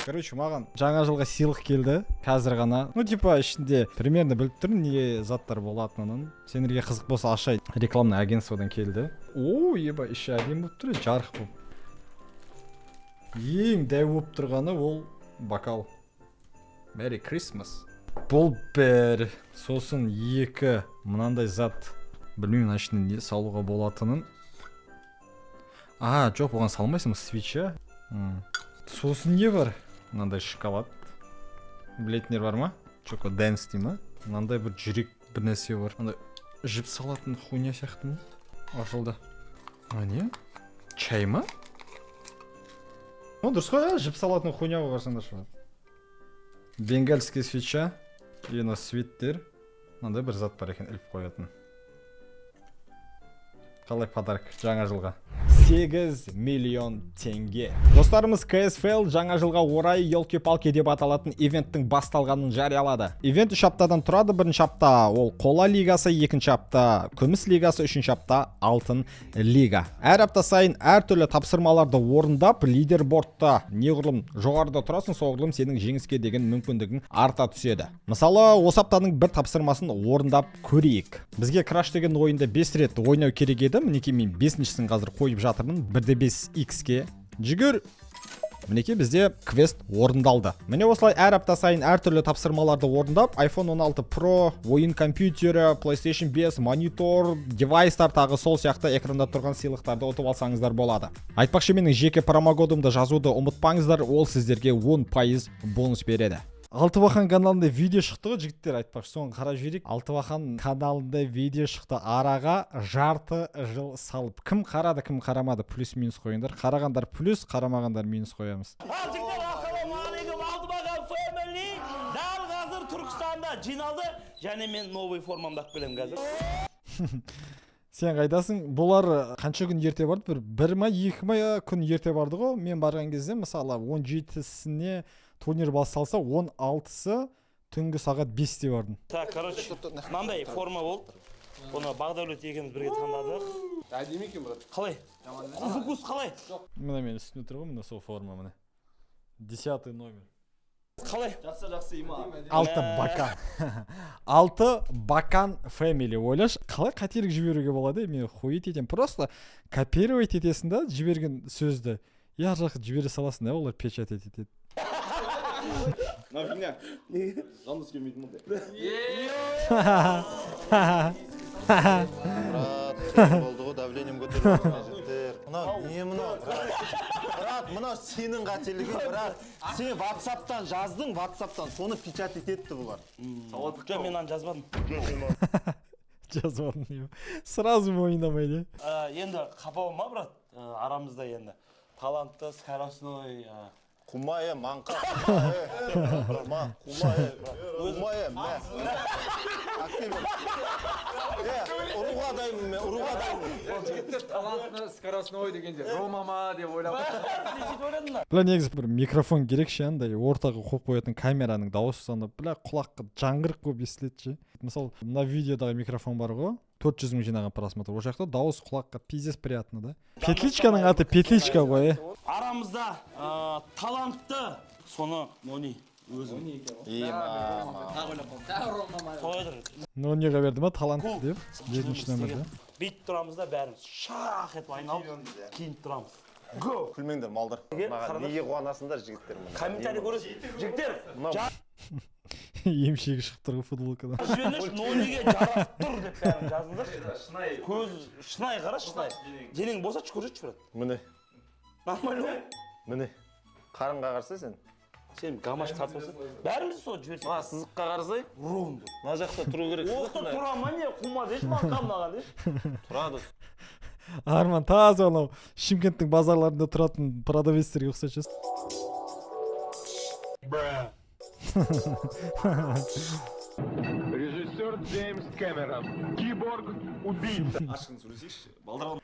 Короче, маған жаңа жылға сыйлық келді қазір ғана. Ну, типа, ішінде примерно біліп тұрмын не заттар болатынын. Сендерге қызық болса, ашайын. Рекламный агентстводан келді. О, еба, іші әдемі болып тұр, жарық болып. Ең дәу болып тұрғаны ол бокал. Merry Christmas. Бұл бір, сосын екі мынандай зат. Білмеймін, мына ішіне не салуға болатынын. А, жоқ, оған салмайсың, свеча. Сосын не бар? Мынандай шоколад. Білетіндер бар ма? Чоко Дэнс дей ма? Мынандай бір жүрек бір нәрсе бар. Мынандай жіп салатын хуйня сияқты ма? Ашылды. А, не? Чай ма? О, дұрыс қой, ә? Жіп салатын хуйня ғой, қарасаңдаршы. Бенгальский свеча. И мына светтер. Мынандай бір зат бар екен, іліп қоятын. Қалай подарок жаңа жылға? 8 миллион теңге. Достарымыз КСФЛ жаңа жылға орай «Елки-палки» деп аталатын ивенттің басталғанын жариялады. Ивент 3 аптадан тұрады. Бірінші апта ол қола лигасы, екінші апта күміс лигасы, үшінші апта алтын лига. Әр апта сайын әртүрлі тапсырмаларды орындап, лидербордта неғұрлым жоғарыда тұрасың, соғұрлым сенің жеңіске деген мүмкіндігің арта түседі. Мысалы, осы аптаның бір тапсырмасын орындап көрейік. Бізге Краш деген ойында 5 рет ойнау керек еді. Мінекей, мен бесіншісін қазір қойып жатырмын. 1-де 5 X-ке. Жүгір. Мінекей, бізде квест орындалды. Міне, осылай әр апта сайын әртүрлі тапсырмаларды орындап, iPhone 16 Pro, ойын компьютері, PlayStation 5, монитор, девайстар, тағы сол сияқты экранда тұрған сыйлықтарды ұтып алсаңыздар болады. Айтпақшы, менің жеке промокодымды жазуды ұмытпаңыздар, ол сіздерге 10% бонус береді. Алтыбақан каналында видео шықты ғой, жігіттер, айтпақшы, соны қарап жіберейік. Алтыбақан каналында видео шықты араға жарты жыл салып. Кім қарады, кім қарамады, плюс минус қойыңдар. Қарағандар плюс, қарамағандар минус қоямыз. Ал, жігіттер, ассалаумағалейкум! Алтыбақан Family дәл қазір Түркістанда жиналды және мен новый формамды алып келемін қазір. Сен қайдасың? Бұлар қанша күн ерте барды? Бір ма, 2 ма күн ерте барды ғой. Мен барған кезде, мысалы, 17-сіне турнир басталса, 16-сы түнгі сағат 5-те бардым. Так, короче, мынандай форма болды. Бұны Бағдәулет екеуміз бірге таңдадық. Әдемі екен, брат. Қалай, вкус қалай? Міне, менің үстімде тұр ғой, міне, сол форма, міне, 10-й номер. Қалай? Жақсы, жақсы, има. Алты бакан, алты бакан Family. Ойлашы, қалай қателік жіберуге болады? Мен хуеть етемін. Просто копировать етесің да жіберген сөзді и ар жаққа жібере саласың да, олар печатать етеді. Мына фигня. Жандос келмейтін болды. Брат, қиын болды ғой, давлением көтеріліп жатыр, жігіттер. Мынау не, мынау, брат? Брат, мынау сенің қателігің, брат. Сен ватсаптан жаздың, ватсаптан, соны печатать етті бұлар. Жоқ, мен аны жазбадым. Жазбадым деймін, сразу мойындамайды. Енді қапа болма, брат. Арамызда енді талантты, скоростной Қума, е, маңқа, қума, е. Ма, қума, е. Қума, е, мә. Әкел. Е, ұруға дайынмын мен, ұруға дайынмын. Жігіттер талантты, скоростной дегенде Рома ма деп ойлап. Сен сөйтіп ойладың ба? Бля, негізі бір микрофон керек ше, андай ортаға қойып қоятын, камераның дауысы ана, бля, құлаққа жаңғырық болып естіледі ше. Мысалы, мына видеодағы микрофон бар ғой, 400 000 жинаған просмотр, ол жақта дауыс құлаққа пиздец приятно да. Петличканың аты петличка ғой, е. Арамызда талантты, соны Нони өзің. Тағы Рома ма? Солай тұр. Нониға берді ма талантты деп, жетінші нөмірді? Бүйтіп тұрамыз да, бәріміз шах етіп айналып киініп тұрамыз. Го! Күлмеңдер, малдар. Неге? Маған Қараңдар. неге қуанасыңдар, жігіттер? Мына? Комментарий көресіз, жігіттер. Емшегі шығып тұр ғой футболкадан. Жіберіңдерші, Нониге жарасып тұр деп бәрін жазыңдаршы. Шынайы. Көз шынайы, қарашы, шынайы. Денең босатшы, көрсетші, брат. Міне, Нормально ғой. міне. Қарынға қараса сен. Сен гамаш тартып алсаң, бәріміз сол жіберсек. Мына сызыққа қарасай, Ровно. мына жақта тұру керек сызық. Оқты Мына. Тұра ма, не қума деші, маған мынаған деші. Тұрады. Арман таза анау Шымкенттің базарларында тұратын продавецтерге ұқсайды ше. Режиссер Джеймс Кэмерон. Киборг убийца. Ашқын сөйлесейікші. Балдарға.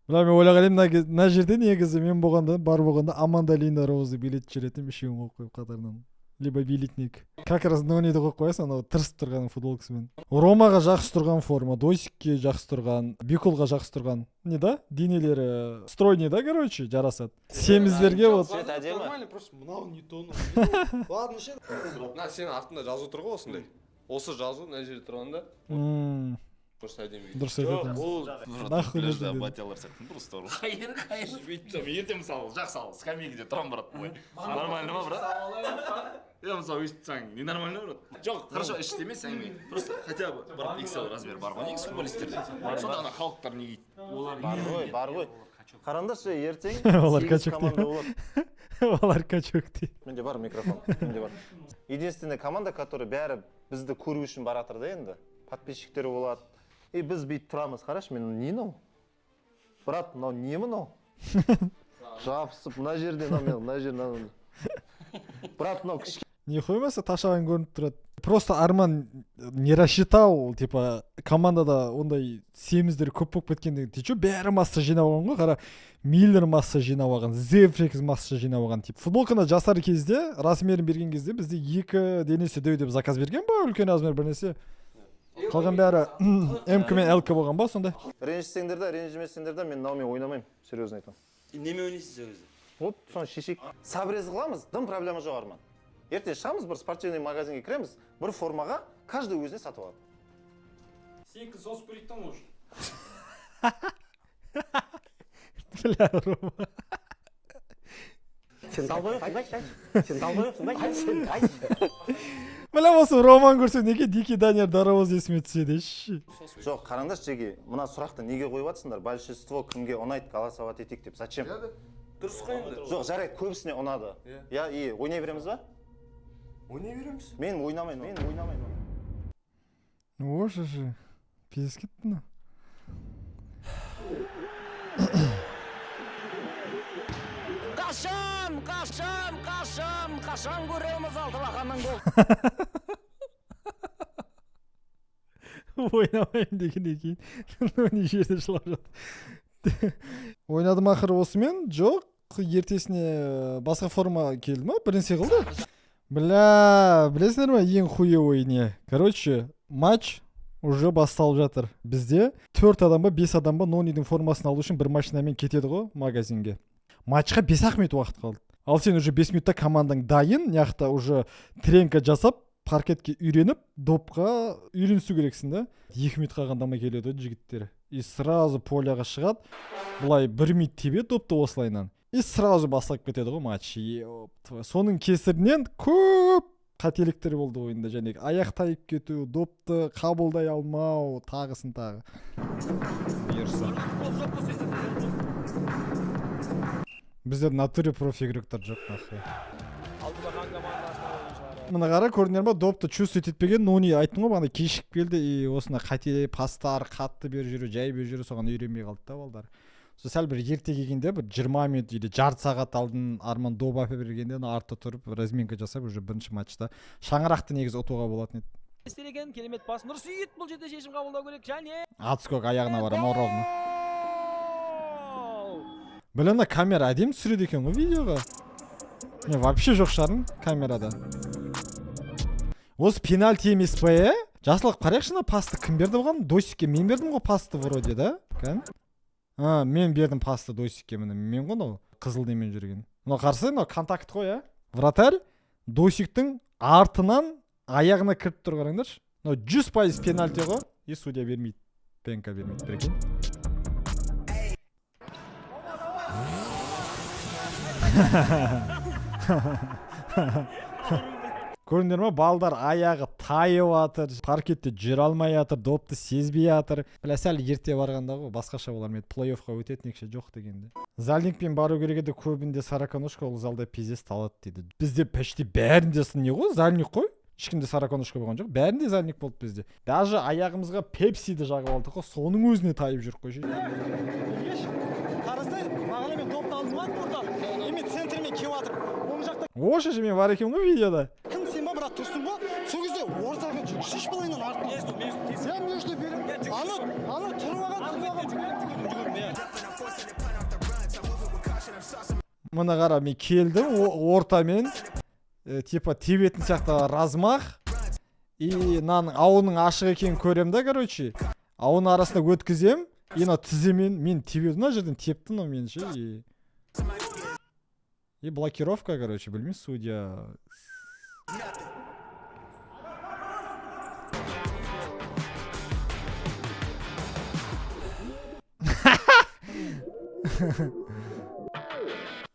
Мына мен ойлаған едім, мына жерде негізі мен болғанда, бар болғанда, Аманда, Линда, Розы билетіп жүретін едім, үшеуін қойып қойып қатарынан. Либо билетник. Как раз Нониді қойып қоясың анау тырысып тұрған футболкасымен. Ромаға жақсы тұрған форма, Досикке жақсы тұрған, Бекулға жақсы тұрған. Не да? Денелері стройный да, короче, жарасады. Семіздерге вот. Цвет әдемі. Нормально, просто мынау не то. Ладно ше. Мына сенің артында жазу тұр ғой осындай. Осы жазу мына жерде тұрғанда просто әдемі. Дұрыс айтады. Ол Нахуй нужен деді. Батялар сияқты просто. Қайыр, қайыр. Бүйтіп тұрсам, ертең мысалы жақсы, ал скамейкеде тұрамын, брат. Ой, нормально ма, брат? Иә, мысалы өйстіп тұрсаң не нормально, брат? Жоқ, хорошо, іште емес әңгіме, просто хотя бы, брат, XL размер бар ғой негізі футболистерде. Сонда ана халықтар не киді? Бар ғой, бар ғой. Қараңдаршы, ертең Олар сегіз качок команда дейді. болады. Олар качок дейді. Менде бар микрофон, менде бар. Единственная команда, которая бәрі бізді көру үшін баратыр да енді. Подписчиктері болады. И біз бүйтіп тұрамыз, қарашы, мен не мынау? Брат, мынау не мынау? Жабысып, мына жерде мынау мен, мына жерде мынау. Брат, мынау кішкене Не қоймаса ташаған көрініп тұрады. Просто Арман не рассчитал, типа командада ондай семіздер көп болып кеткендігін. Ты чё, бәрі масса жинап алған ғой, қара. Миллер масса жинап алған, Зефрикс масса жинап алған. Тип футболканы жасар кезде, размерін берген кезде бізде екі денесі дәу деп заказ берген ба, үлкен размер бір нәрсе. Қалған бәрі МК мен ЛК болған ба сонда? Ренжісеңдер де, ренжімесеңдер де, мен мынаумен ойнамаймын, серьезно айтамын. Немен ойнайсың сол кезде? Вот, соны шешейік. Сабрез қыламыз, дым проблема жоқ, Арман. Ертең шығамыз, бір спортивный магазинге кіреміз, бір формаға каждый өзіне сатып алады. Сенікі сосып көрейік та, может. Бля, Рома. Сен долбоебсың ба, айтшы. Сен долбоебсың ба, айтшы. Айтшы. Бля, осы Роман көрсе, неге Дикий Данияр Дарабоз есіме түседі ше. Жоқ, қараңдаршы, жеге, мына сұрақты неге қойып жатсыңдар? Большинство кімге ұнайды, голосовать етейік деп. Зачем? Дұрыс қой енді. Жоқ, жарайды, көбісіне ұнады. Иә, и ойнай береміз ба? Ойнай береміз. Мен ойнамаймын, мен ойнамаймын. Осы же. Пиздец кетті мынау. Қашан, қашан, қашан, қашан көреміз Алтыбақанның гол? Ойнамаймын дегеннен кейін не жерде жылап жатыр. Ойнадым ақыры осымен. Жоқ, ертесіне басқа форма келді ма, бірнәрсе қылды. Бля, білесіңдер ма, ең хуевой не? Короче, матч уже басталып жатыр. Бізде төрт адам ба, бес адам ба Нонидің формасын алу үшін бір машинамен кетеді ғой магазинге. Матчқа 5-ақ минут уақыт қалды. Ал сен уже 5 минутта командаң дайын, мына жақта уже тренка жасап, паркетке үйреніп, допқа үйренісу керексің да. 2 минут қалғанда ма келеді ғой жігіттер. И сразу поляға шығады. Былай 1 минут тебеді допты осылайынан. И сразу басталып кетеді ғой матч. Ёп твою. Соның кесірінен көп қателіктер болды ойында, және аяқ тайып кету, допты қабылдай алмау, тағысын тағы. Бұйырса. Бізде в натуре профи игроктар жоқ нахуй. Мына қара, көрдіңдер ма, допты чувствовать етпеген Нони, айттым ғой бағана, кешігіп келді. И осындай қате пастар қатты беріп жүру, жай беріп жүру, соған үйренбей қалды да балдар. Сол сәл бір ерте келгенде, бір 20 минут или жарты сағат алдын Арман доп әперіп бергенде, ана артта тұрып разминка жасап, уже бірінші матчта шаңырақты негізі ұтуға болатын еді. Істер екен, керемет пас. Нұрсейіт бұл жерде шешім қабылдау керек және Отскок аяғына барамын ровно. Бля, мына камера әдемі түсіреді екен ғой видеоға. Не, вообще жоқ шығармын камерада. Осы пенальти емес па, е? Жақсылап қарайықшы, мына пасты кім берді бұған? Досикке мен бердім ғой пасты вроде, да? Кән? А, мен бердім пасты Досикке, міне мен ғой мынау қызыл немен жүрген. Мынау қарсы, мынау контакт қой, ә? Вратарь Досиктің артынан аяғына кіріп тұр, қараңдаршы. Мынау 100% пенальти ғой. И судья бермейді. Пенка бермейді, прикинь. Көрдіңдер ма, балдар аяғы тайып жатыр, паркетте жүре алмай жатыр, допты сезбей жатыр. Бля, сәл ерте барғанда ғой басқаша болар ма еді, плей-оффқа өтетін екше жоқ дегенде. Зальникпен бару керек еді, көбінде сороконожка, ол залда пиздец талады дейді. Бізде почти бәрінде не ғой, зальник қой. Ешкімде сороконожка болған жоқ, бәрінде зальник болды бізде. Даже аяғымызға пепсиді жағып алдық қой, соның өзіне тайып жүрік қой. Қарасай, бағана мен допты алдым ғой ортада. И мен центрмен келіп жатырмын. Оң жақта Осы же мен бар екенмін ғой видеода. кім, сен ба, брат, тұрсың ғой? Сол кезде ортаға жүгірсейші былайынан артынан. Я между берем. Ана, ана тұрып алған, тұрып алған. Мына қара, мен келдім ортамен. Типа тебетін сияқты размах. И мынаның ауының ашық екенін көремін да, короче. Ауының арасында өткізем. И мына тіземен мен тебеді, мына жерден тепті мынау мені ше. И блокировка, короче, білмеймін, судья.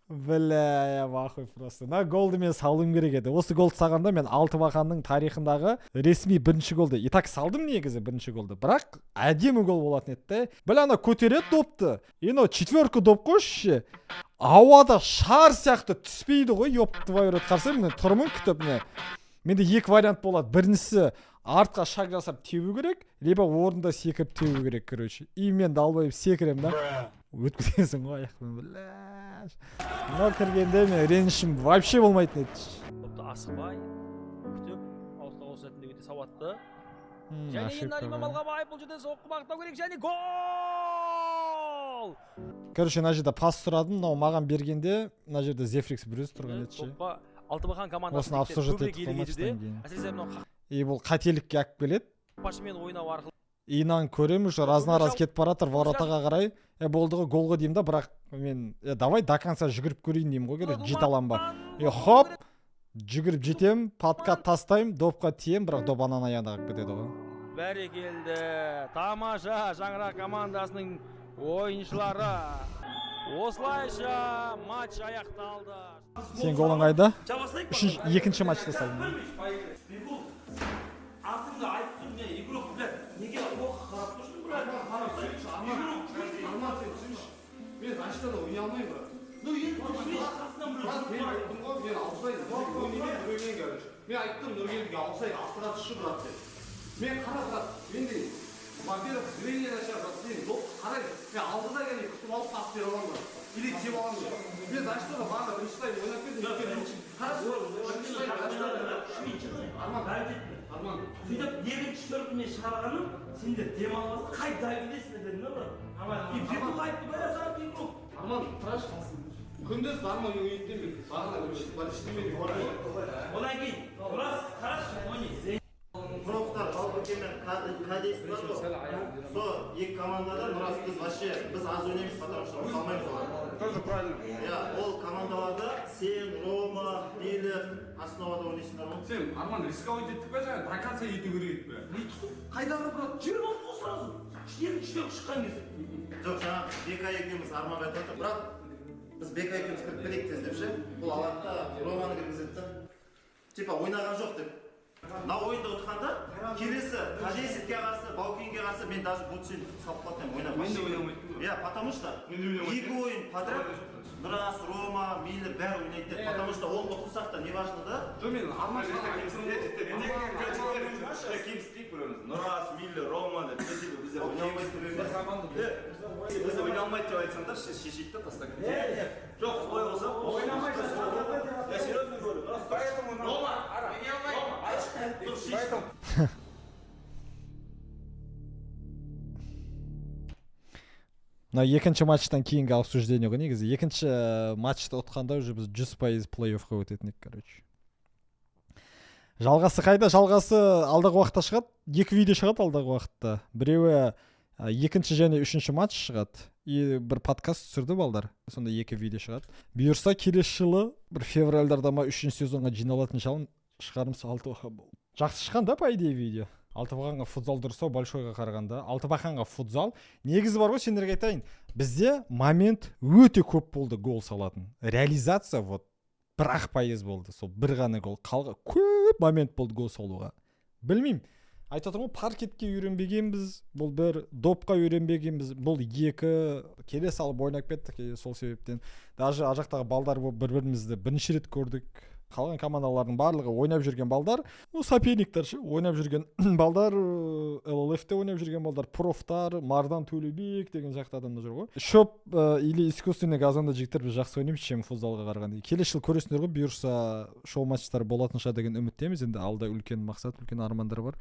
Бля, я в ахуе просто. Мына голды мен салуым керек еді. Осы голды салғанда мен Алтыбақанның тарихындағы ресми бірінші голды. И так салдым негізі бірінші голды. Бірақ әдемі гол болатын еді де. Бля, ана көтереді допты. И мынау четверка доп қойшы ше. Ауада шар сияқты түспейді ғой, ёб твою рот. Қарасам, міне тұрмын күтіп, міне. Менде екі вариант болады. Біріншісі артқа шаг жасап теу керек, либо орында секіріп теу керек, короче. И мен далбайып секіремін да. Өткізесің ғой аяқпен, бля. Мынау кіргенде мен ренішім вообще болмайтын еді. Допты асықпай күтіп, аутқа қосу сәтінде өте сауатты. Және Ошибка Нариман ғой. Балғабаев бұл жерден соққы бағыттау керек және гол! Короче, мына жерде пас сұрадым, мынау маған бергенде мына жерде Зефрикс бір өзі тұрған еді ше. Топқа Алтыбақан командасы Осыны обсуждать көбірек еттік қой иелік етуде. матчтан кейін. Әсіресе мынау И бұл қателікке алып келеді. қақпашымен ойнау арқылы И мынаны көремін, уже раз на раз кетіп бара жатыр воротаға қарай. Е, болды ғой, гол ғой деймін да, бірақ мен давай до конца жүгіріп көрейін деймін ғой, короче, жете аламын ба. Е, хоп, жүгіріп жетемін, подкат тастаймын, допқа тиемін, бірақ доп ананың аяғына қалып кетеді ғой. Бәрекелді. Тамаша, Шаңырақ командасының ойыншылары. Осылайша матч аяқталды. Сен голың қайда? Жабасайық. Үшінші, екінші матчта салдым. Бекул, артыңда айтып тұр, не, игрок, блядь, неге оқ қарап тұрсың, блядь? Игрок, Арман, сен түсінші. Мен защитада ойнай алмаймын, брат. Ну, енді түсінші, қасынан біреу Брат, мен айттым ғой, мен ауысайын. Ойнаймын біреумен, короче. Мен айттым Нұргелдіге, ауысайын, астыға түсші, брат, деп. Мен қара, брат, менде, во-первых, зрение нашар, брат, сен доп қараймын. Мен алдыда келе күтіп алып пас бере аламын, брат. Или теп аламын, брат. Мен защитада бағана бірінші тайм ойнап келдім, өйткені қарашы, бірінші тайм защитада. Арман, Арман, Сөйтіп екінші төртіне шығарғаным, сендер демаласың, қайта давидесіңдер дедім да, брат. И Бекул айтты, бәрі саған игрок. Арман, қарашы, күндіз Арман ойнайтын мен бағана бірінші мен Одан кейін, рас, қарашы, оны Профтар Балбөкен мен Кадес бар ғой. Сол екі командада, Нұрас, біз вообще біз аз ойнаймыз, потому что ұта алмаймыз оларды. Тоже правильно. Иә, ол командаларда сен, Рома, Миллер основада ойнайсыңдар ғой. Сен, Арман, рисковать еттік па жаңа, до конца ету керек еді бе. Қайдағы, брат? Жіберіп алды ғой сразу. Екінші төрт шыққан кезде. Жоқ, жаңа Бека екеуміз Арманға айтып жатыр. Брат, біз Бека екеуміз кіріп кетейік тез деп ше. Бұл алады да Романы кіргізеді да. Типа ойнаған жоқ деп. Мына ойында ұтқанда келесі Кадесовке қарсы, Баукенге қарсы мен даже Бутсин салып қалатын едім ойнап. Мен де ойнамайтынмын. Иә, потому что Мен де ойнамайтын. екі ойын подряд Нұрас, Рома, Миллер бәрі ойнайды деп. Потому что ол ұтылсақ та неважно да. Жоқ, мен Арман Кемсітпейік біреумізді. Нұрас, Миллер, Рома деп бізде бізде Ойнай алмайды деп емес. Бізде ойнай алмайды деп айтсаңдар, шешейік та тастап кетейік. Жоқ, солай болса, ойнамайды. Я серьезно говорю. Поэтому Рома, Рома, Мына екінші матчтан кейінгі обсуждение ғой негізі. Екінші матчты ұтқанда уже біз 100% плей-оффқа өтетін едік, короче. Жалғасы қайда? Жалғасы алдағы уақытта шығады. Екі видео шығады алдағы уақытта. Біреуі екінші және үшінші матч шығады. И бір подкаст түсірді балдар. Сонда екі видео шығады. Бұйырса, келесі жылы бір февральдарда ма үшінші сезонға жиналатын шығармыз Алтыбақан болып. Жақсы шыққан да, по идее, видео. Алтыбақанға футзал дұрыс ау, большойға қарағанда. Алтыбақанға футзал негізі бар ғой, сендерге айтайын. Бізде момент өте көп болды гол салатын. Реализация вот бір ақ пайыз болды. Сол бір ғана гол. Қалға көп момент болды гол салуға. Білмеймін. Айтып отырмын ғой, паркетке үйренбегенбіз, бұл бір, допқа үйренбегенбіз, бұл екі, келе салып ойнап кеттік, и сол себептен даже ар жақтағы балдар болып бір-бірімізді бірінші рет көрдік. Қалған командалардың барлығы ойнап жүрген балдар, ну, соперниктер ше, ойнап жүрген балдар, ЛЛФ-те ойнап жүрген балдар, профтар, Мардан Төлеубек деген сияқты адамдар жүр ғой. Шөп или искусственный газонда, жігіттер, біз жақсы ойнаймыз, чем футзалға қарағанда. Келесі жылы көресіңдер ғой, бұйырса, шоу матчтар болатын шығар деген үміттеміз. Енді алда үлкен мақсат, үлкен армандар бар.